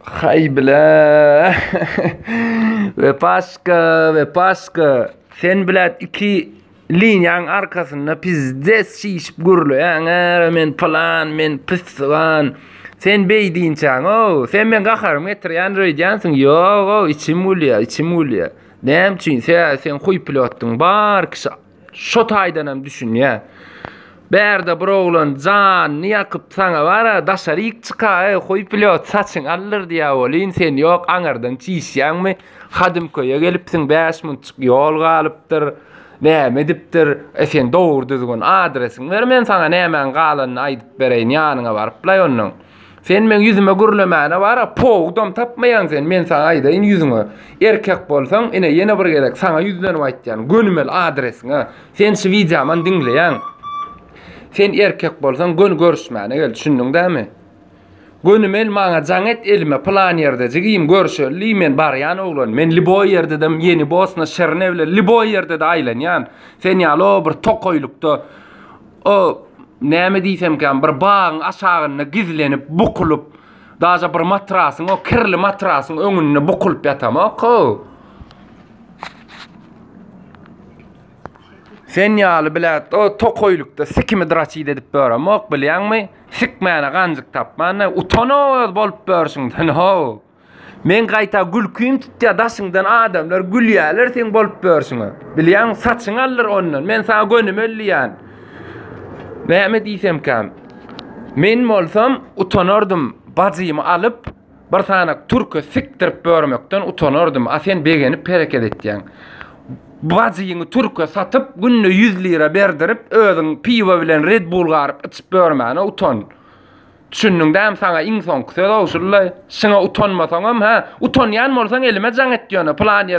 Haý bile. Wepaşka, Wepaşka. Sen bilet iki liniýaň arkasynda pizdes şişip gürleýäň, är men pylan, men pysgan. Sen beý diýinçäň-ow, sen meň gaharymy getirýändir öýdýänsiň. Ýog-ow, içim gülýär, içim gülýär. Näme üçin? Sebäbi sen huý pilotdyň. Bar kişi Şo taýdanam düşünýä. Bärde bir oglan janyny ýakyp saňa bara daşaryk çykaý hoý pilot saçyňy aldyr diýýä welin sen ýok aňyrdan çişýäňmi Hadymköýe gelipsiň 5 munçuk ýol galypdyr näme edipdir e sen dogry düzgün adresiňi ber men saňa nämäň galanyny aýdyp bereýin ýanyňa baryplaý onnoň. Sen meň ýüzüme gürlemäne bara powdam tapmaýaň sen men saňa aýdaýyn ýüzüňe erkek bolsaň ine ýene bir gezek saňa ýüzlenip aýtýan gönümel adresiňe sen şu wideoman diňleýäň sen erkek bolsaň göni görüşmäne gel düşündiň dämi gönümel maňa jaň et elime pylan ýerde jigim görüşeli diý men barýan oglan men liboý ýerdedem ýeni bosna şirine bilen liboý ýerdede aýlanýan sen ýaly o bir tokaýlykda O, näme diýsemkäm, bir bagyň aşagynda gizlenip, bukulyp, daže bir matrasyň, o kirli matrasyň öňünde bukulyp ýatamok-ow. Sen ýaly bilät, o tokaýlykda sikimi draçit edip ýöremok, bilýäňmi? Sikmäne ganjyk tapman, utan-ow öz bolup ýörşüňden-ow. Meň gaýta gülkim tutýar daşyňdan adamlar gülýärler seň bolup ýörşüňe. Bilýäň saçyňy aldyr ondan. Men saňa gönümel diýýän. Näme diýsemkäm? Men bolsam utanardym bajymy alyp bir sanak türke sikdirip ýörmekden utanardym. A sen begenip hereket etýäň. Bajyňy türke satyp günde 100 lira berdirip özüň piwo bilen Red Bull garyp içip ýörmäne utan. Düşündiň dämi saňa iň soňky söz ow şullaý. Şuňa utanmasaňam hä, utanýan bolsaň elime jaň et ýöne pylan ýer.